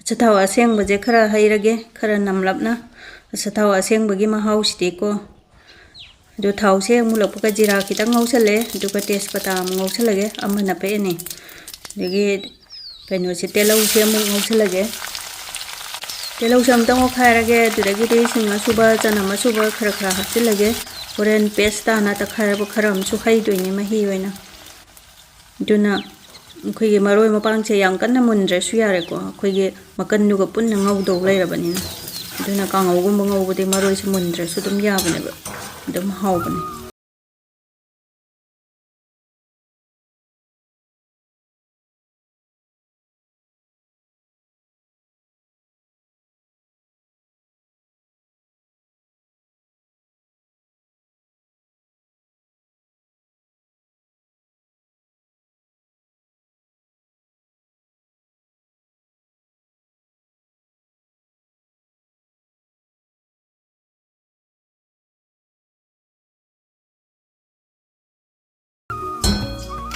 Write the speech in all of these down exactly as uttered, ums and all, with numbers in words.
ꯑꯆꯥꯊꯥꯎ ꯑꯁꯦꯡꯕꯁꯦ ꯈꯔ ꯍꯩꯔꯒꯦ, ꯈꯔ ꯅꯝꯂꯞꯅ꯫ ꯑꯆꯥꯊꯥꯎ ꯑꯁꯦꯡꯕꯒꯤ ꯃꯍꯥꯎꯁꯤꯗꯤꯀꯣ꯫ ꯑꯗꯨ ꯊꯥꯎꯁꯦ ꯍꯦꯛ ꯃꯨꯜꯂꯛꯄꯒ ꯖꯤꯔꯥ ꯈꯤꯇꯪ ꯉꯧꯁꯜꯂꯦ, ꯑꯗꯨꯒ ꯇꯦꯖꯄꯇꯥ ꯑꯃꯨꯛ ꯉꯧꯁꯜꯂꯒꯦ, ꯑꯃ ꯅꯞꯄꯛꯑꯦꯅꯦ꯫ ꯑꯗꯒꯤ ꯀꯩꯅꯣꯁꯦ, ꯇꯤꯜꯍꯧꯁꯦ ꯑꯃꯨꯛ ꯉꯧꯁꯜꯂꯒꯦ꯫ ꯇꯤꯜꯍꯧꯁꯦ ꯑꯃꯨꯛꯇꯪ ꯑꯣꯠꯈꯥꯏꯔꯒꯦ, ꯑꯗꯨꯗꯒꯤꯗꯤ ꯁꯤꯡ ꯑꯁꯨꯕ, ꯆꯅꯝ ꯑꯁꯨꯕ ꯈꯔ ꯈꯔ ꯍꯥꯞꯆꯤꯜꯂꯒꯦ꯫ ꯍꯣꯔꯦꯟ ꯄꯦꯁ ꯇꯥꯅ ꯇꯛꯈꯥꯏꯔꯕ ꯈꯔ ꯑꯃꯁꯨ ꯍꯩꯗꯣꯏꯅꯦ ꯃꯍꯤ ꯑꯣꯏꯅ꯫ ꯑꯗꯨꯅ ꯑꯩꯈꯣꯏꯒꯤ ꯃꯔꯣꯏ ꯃꯄꯥꯡꯁꯦ ꯌꯥꯝ ꯀꯟꯅ ꯃꯨꯟꯗ꯭ꯔꯁꯨ ꯌꯥꯔꯦꯀꯣ, ꯑꯩꯈꯣꯏꯒꯤ ꯃꯀꯟꯗꯨꯒ ꯄꯨꯟꯅ ꯉꯧꯗꯧ ꯂꯩꯔꯕꯅꯤꯅ꯫ ꯑꯗꯨꯅ ꯀꯥꯡꯉꯧꯒꯨꯝꯕ ꯉꯧꯕꯗꯤ ꯃꯔꯣꯏꯁꯦ ꯃꯨꯟꯗ꯭ꯔꯁꯨ ꯑꯗꯨꯝ ꯌꯥꯕꯅꯦꯕ, ꯑꯗꯨꯝ ꯍꯥꯎꯕꯅꯦ꯫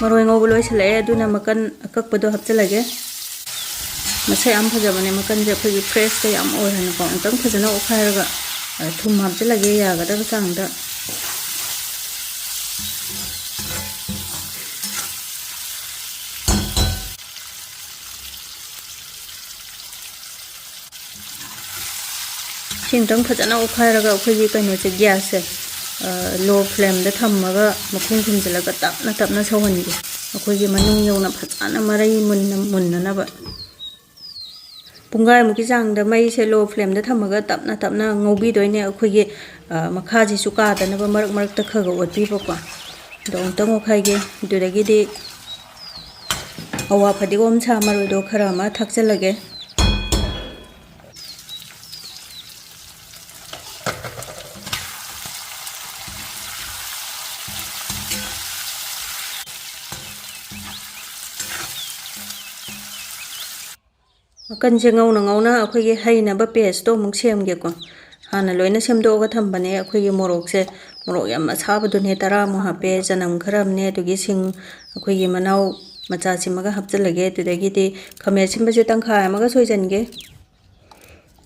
ꯃꯔꯣꯏ ꯉꯧꯕ ꯂꯣꯏꯁꯤꯜꯂꯛꯑꯦ, ꯑꯗꯨꯅ ꯃꯀꯟ ꯑꯀꯛꯄꯗꯣ ꯍꯥꯞꯆꯤꯜꯂꯒꯦ꯫ ꯃꯁꯛ ꯌꯥꯝ ꯐꯖꯕꯅꯦ ꯃꯀꯟꯁꯦ, ꯑꯩꯈꯣꯏꯒꯤ ꯐ꯭ꯔꯦꯁꯇ ꯌꯥꯝ ꯑꯣꯏ ꯍꯥꯏꯅꯀꯣ꯫ ꯑꯃꯨꯛꯇꯪ ꯐꯖꯅ ꯑꯣꯠꯈꯥꯏꯔꯒ, ꯑ, ꯊꯨꯝ ꯍꯥꯞꯆꯤꯜꯂꯒꯦ ꯌꯥꯒꯗꯕ ꯆꯥꯡꯗ꯫ ꯁꯤ ꯑꯃꯨꯛꯇꯪ ꯐꯖꯅ ꯑꯣꯠꯈꯥꯏꯔꯒ ꯑꯩꯈꯣꯏꯒꯤ ꯀꯩꯅꯣꯁꯦ, ꯒ꯭ꯌꯥꯁꯁꯦ, ꯑ, ꯂꯣ ꯐ꯭ꯂꯦꯝꯗ ꯊꯝꯃꯒ ꯃꯈꯨꯝ ꯈꯨꯝꯖꯤꯜꯂꯒ ꯇꯞꯅ ꯇꯞꯅ ꯁꯧꯍꯟꯒꯦ꯫ ꯑꯩꯈꯣꯏꯒꯤ ꯃꯅꯨꯡ ꯌꯧꯅ ꯐꯖꯅ ꯃꯔꯩ ꯃꯨꯟꯅ ꯃꯨꯟꯅꯅꯕ꯫ ꯄꯨꯡꯈꯥꯏꯃꯨꯛꯀꯤ ꯆꯥꯡꯗ ꯃꯩꯁꯦ ꯂꯣ ꯐ꯭ꯂꯦꯝꯗ ꯊꯝꯃꯒ ꯇꯞꯅ ꯇꯞꯅ ꯉꯧꯕꯤꯗꯣꯏꯅꯦ꯫ ꯑꯩꯈꯣꯏꯒꯤ, ꯑ, ꯃꯈꯥꯁꯤꯁꯨ ꯀꯥꯗꯅꯕ ꯃꯔꯛ ꯃꯔꯛꯇ ꯈꯔ ꯈꯔ ꯑꯣꯠꯄꯤꯕꯀꯣ꯫ ꯑꯗꯣ ꯑꯃꯨꯛꯇꯪ ꯑꯣꯠꯈꯥꯏꯒꯦ꯫ ꯑꯗꯨꯗꯒꯤꯗꯤ ꯑꯋꯥ ꯐꯗꯤꯒꯣꯝ, ꯁꯥ ꯃꯔꯣꯏꯗꯣ ꯈꯔ ꯑꯃ ꯊꯥꯛꯆꯜꯂꯒꯦ꯫ ꯃꯀꯟꯁꯦ ꯉꯧꯅ ꯉꯧꯅ ꯑꯩꯈꯣꯏꯒꯤ ꯍꯩꯅꯕ ꯄꯦꯁꯇꯣ ꯑꯃꯨꯛ ꯁꯦꯝꯒꯦꯀꯣ꯫ ꯍꯥꯟꯅ ꯂꯣꯏꯅ ꯁꯦꯝꯗꯣꯛꯑꯒ ꯊꯝꯕꯅꯦ꯫ ꯑꯩꯈꯣꯏꯒꯤ ꯃꯣꯔꯣꯛꯁꯦ, ꯃꯣꯔꯣꯛ ꯌꯥꯝ ꯑꯁꯥꯕꯗꯨꯅꯦ ꯇꯔꯥꯃꯨꯛ ꯍꯥꯞꯄꯦ, ꯆꯅꯝ ꯈꯔ ꯑꯃꯅꯦ, ꯑꯗꯨꯒꯤ ꯁꯤꯡ, ꯑꯩꯈꯣꯏꯒꯤ ꯃꯅꯥꯎ ꯃꯆꯥꯁꯤꯃꯒ ꯍꯥꯞꯆꯤꯜꯂꯒꯦ꯫ ꯑꯗꯨꯗꯒꯤꯗꯤ ꯈꯥꯃꯦꯟ ꯑꯁꯤꯟꯕꯁꯨ ꯇꯪꯈꯥꯏ ꯑꯃꯒ ꯁꯣꯏꯖꯟꯒꯦ꯫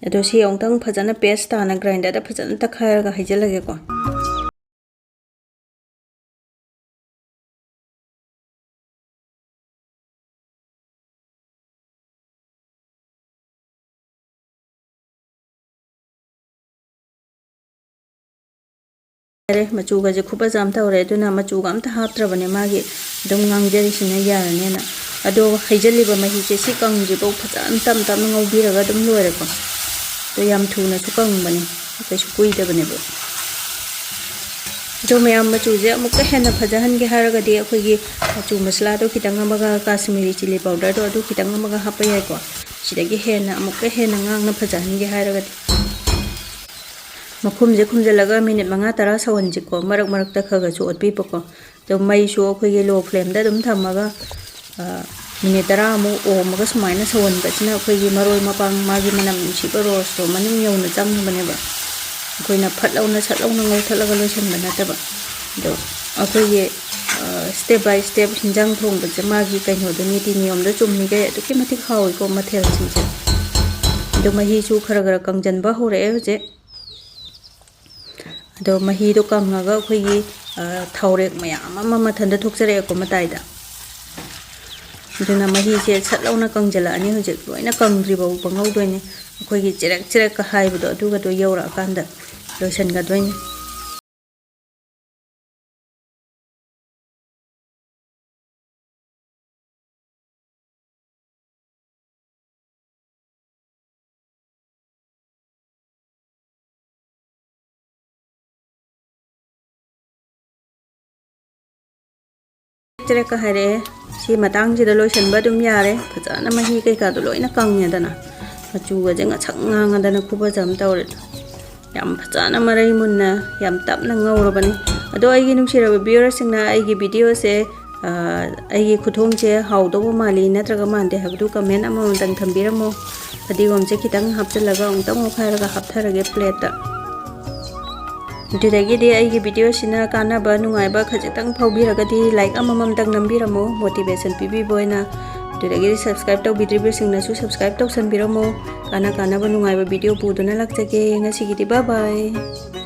ꯑꯗꯣ ꯁꯤ ꯑꯃꯨꯛꯇꯪ ꯐꯖꯅ paste ꯇꯥꯅ grinderꯗ ꯐꯖꯅ ꯇꯛꯈꯥꯏꯔꯒ ꯍꯩꯖꯤꯜꯂꯒꯦꯀꯣ꯫ ꯌꯥꯔꯦ, ꯃꯆꯨꯒꯁꯦ ꯈꯨꯐꯖ ꯑꯃ ꯇꯧꯔꯦ꯫ ꯑꯗꯨꯅ ꯃꯆꯨꯒ ꯑꯝꯇ ꯍꯥꯞꯇ꯭ꯔꯕꯅꯦ, ꯃꯥꯒꯤ ꯑꯗꯨꯝ ꯉꯥꯡꯖꯔꯤꯁꯤꯅ ꯌꯥꯔꯅꯦꯅ꯫ ꯑꯗꯣ ꯍꯩꯖꯤꯜꯂꯤꯕ ꯃꯍꯤꯁꯦ ꯁꯤ ꯀꯪꯗ꯭ꯔꯤꯐꯥꯎ ꯐꯖꯅ ꯇꯞ ꯇꯞꯅ ꯉꯧꯕꯤꯔꯒ ꯑꯗꯨꯝ ꯂꯣꯏꯔꯦꯀꯣ꯫ ꯑꯗꯣ ꯌꯥꯝ ꯊꯨꯅꯁꯨ ꯀꯪꯕꯅꯦ, ꯀꯩꯁꯨ ꯀꯨꯏꯗꯕꯅꯦꯕ꯫ ꯑꯗꯣ ꯃꯌꯥꯝ, ꯃꯆꯨꯁꯦ ꯑꯃꯨꯛꯀ ꯍꯦꯟꯅ ꯐꯖꯍꯟꯒꯦ ꯍꯥꯏꯔꯒꯗꯤ ꯑꯩꯈꯣꯏꯒꯤ ꯃꯆꯨ ꯃꯁꯂꯥꯗꯣ ꯈꯤꯇꯪ ꯑꯃꯒ, ꯀꯥꯁꯃꯤꯔꯤ ꯆꯤꯂꯤ ꯄꯥꯎꯗꯔꯗꯣ ꯑꯗꯨ ꯈꯤꯇꯪ ꯑꯃꯒ ꯍꯥꯞꯄ ꯌꯥꯏꯀꯣ꯫ ꯁꯤꯗꯒꯤ ꯍꯦꯟꯅ ꯑꯃꯨꯛꯀ ꯍꯦꯟꯅ ꯉꯥꯡꯅ ꯐꯖꯍꯟꯒꯦ ꯍꯥꯏꯔꯒꯗꯤ꯫ ꯃꯈꯨꯝꯁꯦ ꯈꯨꯝꯖꯤꯜꯂꯒ ꯃꯤꯅꯤꯠ ꯃꯉꯥ ꯇꯔꯥ ꯁꯧꯍꯟꯁꯤꯀꯣ, ꯃꯔꯛ ꯃꯔꯛꯇ ꯈꯔ ꯈꯔꯁꯨ ꯑꯣꯠꯄꯤꯕꯀꯣ꯫ ꯑꯗꯣ ꯃꯩꯁꯨ ꯑꯩꯈꯣꯏꯒꯤ low flameꯗ ꯑꯗꯨꯝ ꯊꯝꯃꯒ, ꯑ, ꯃꯤꯅꯤꯠ ꯇꯔꯥꯃꯨꯛ ꯑꯣꯝꯃꯒ ꯁꯨꯃꯥꯏꯅ ꯁꯧꯍꯟꯕꯁꯤꯅ ꯑꯩꯈꯣꯏꯒꯤ ꯃꯔꯣꯏ ꯃꯄꯥꯡ, ꯃꯥꯒꯤ ꯃꯅꯝ ꯅꯨꯡꯁꯤꯕ roseꯇꯣ ꯃꯅꯨꯡ ꯌꯧꯅ ꯆꯪꯉꯕꯅꯦꯕ꯫ ꯑꯩꯈꯣꯏꯅ ꯐꯠ ꯂꯥꯎꯅ, ꯁꯠ ꯂꯥꯎꯅ ꯉꯧꯊꯠꯂꯒ ꯂꯣꯏꯁꯤꯟꯕ ꯅꯠꯇꯕ꯫ ꯑꯗꯣ ꯑꯩꯈꯣꯏꯒꯤ, ꯑ, step by step ꯍꯤꯟꯖꯥꯡ ꯊꯣꯡꯕꯁꯦ ꯃꯥꯒꯤ ꯀꯩꯅꯣꯗꯣ, ꯅꯤꯇꯤ ꯅꯤꯌꯣꯝꯗꯣ ꯆꯨꯝꯃꯤꯈꯩ ꯑꯗꯨꯛꯀꯤ ꯃꯇꯤꯛ ꯍꯥꯎꯏꯀꯣ ꯃꯊꯦꯜꯁꯤꯡꯁꯦ꯫ ꯑꯗꯣ ꯃꯍꯤꯁꯨ ꯈꯔ ꯈꯔ ꯀꯪꯁꯤꯟꯕ ꯍꯧꯔꯛꯑꯦ ꯍꯧꯖꯤꯛ꯫ ꯑꯗꯣ ꯃꯍꯤꯗꯣ ꯀꯪꯉꯒ ꯑꯩꯈꯣꯏꯒꯤ, ꯑ, ꯊꯥꯎꯔꯦꯛ ꯃꯌꯥꯝ ꯑꯃ ꯃꯊꯟꯇ ꯊꯣꯛꯆꯔꯛꯑꯦꯀꯣ ꯃꯇꯥꯏꯗ꯫ ꯑꯗꯨꯅ ꯃꯍꯤꯁꯦ ꯁꯠ ꯂꯥꯎꯅ ꯀꯪꯁꯤꯜꯂꯛꯑꯅꯤ꯫ ꯍꯧꯖꯤꯛ ꯂꯣꯏꯅ ꯀꯪꯗ꯭ꯔꯤ ꯐꯥꯎꯕ ꯉꯧꯗꯣꯏꯅꯦ꯫ ꯑꯩꯈꯣꯏꯒꯤ ꯆꯦꯔꯦꯛ ꯆꯦꯔꯦꯛꯀ ꯍꯥꯏꯕꯗꯣ ꯑꯗꯨꯒꯗꯣ ꯌꯧꯔꯛꯑꯀꯥꯟꯗ ꯂꯣꯏꯁꯤꯟꯒꯗꯣꯏꯅꯦ꯫ ꯆꯦꯔꯦꯛꯀ ꯍꯥꯏꯔꯛꯑꯦ꯫ ꯁꯤ ꯃꯇꯥꯡꯁꯤꯗ ꯂꯣꯏꯁꯤꯟꯕ ꯑꯗꯨꯝ ꯌꯥꯔꯦ꯫ ꯐꯖꯅ ꯃꯍꯤ ꯀꯩꯀꯥꯗꯣ ꯂꯣꯏꯅ ꯀꯪꯉꯦꯗꯅ, ꯃꯆꯨꯒꯁꯦ ꯉꯁꯪ ꯉꯥꯡꯉꯗꯅ ꯈꯨꯐꯖ ꯑꯃ ꯇꯧꯔꯦ꯫ ꯌꯥꯝ ꯐꯖꯅ ꯃꯔꯩ ꯃꯨꯟꯅ ꯌꯥꯝ ꯇꯞꯅ ꯉꯧꯔꯕꯅꯤ꯫ ꯑꯗꯣ ꯑꯩꯒꯤ ꯅꯨꯡꯁꯤꯔꯕ viewerꯁꯤꯡꯅ ꯑꯩꯒꯤ videoꯁꯦ, ꯑ, ꯑꯩꯒꯤ ꯈꯨꯊꯣꯡꯁꯦ ꯍꯥꯎꯗꯧꯕ ꯃꯥꯜꯂꯤ ꯅꯠꯇ꯭ꯔꯒ ꯃꯥꯟꯗꯦ ꯍꯥꯏꯕꯗꯨ comment ꯑꯃꯃꯝꯇꯪ ꯊꯝꯕꯤꯔꯝꯃꯣ꯫ ꯐꯗꯤꯒꯣꯝꯁꯦ ꯈꯤꯇꯪ ꯍꯥꯞꯆꯤꯜꯂꯒ ꯑꯃꯨꯛꯇꯪ ꯑꯣꯠꯈꯥꯏꯔꯒ ꯍꯥꯞꯊꯔꯒꯦ plateꯇ꯫ ꯑꯗꯨꯗꯒꯤꯗꯤ ꯑꯩꯒꯤ videoꯁꯤꯅ ꯀꯥꯟꯅꯕ ꯅꯨꯡꯉꯥꯏꯕ ꯈꯖꯤꯛꯇꯪ ꯐꯥꯎꯕꯤꯔꯒꯗꯤ like ꯑꯃꯃꯝꯇꯪ ꯅꯝꯕꯤꯔꯝꯃꯣ, motivation ꯄꯤꯕꯤꯕ ꯑꯣꯏꯅ꯫ ꯑꯗꯨꯗꯒꯤꯗꯤ subscribe ꯇꯧꯕꯤꯗ꯭ꯔꯤꯕꯁꯤꯡꯅꯁꯨ subscribe ꯇꯧꯁꯟꯕꯤꯔꯝꯃꯣ꯫ ꯀꯥꯟꯅ ꯀꯥꯟꯅꯕ ꯅꯨꯡꯉꯥꯏꯕ video ꯄꯨꯗꯨꯅ ꯂꯥꯛꯆꯒꯦ꯫ ꯉꯁꯤꯒꯤꯗꯤ bye bye꯫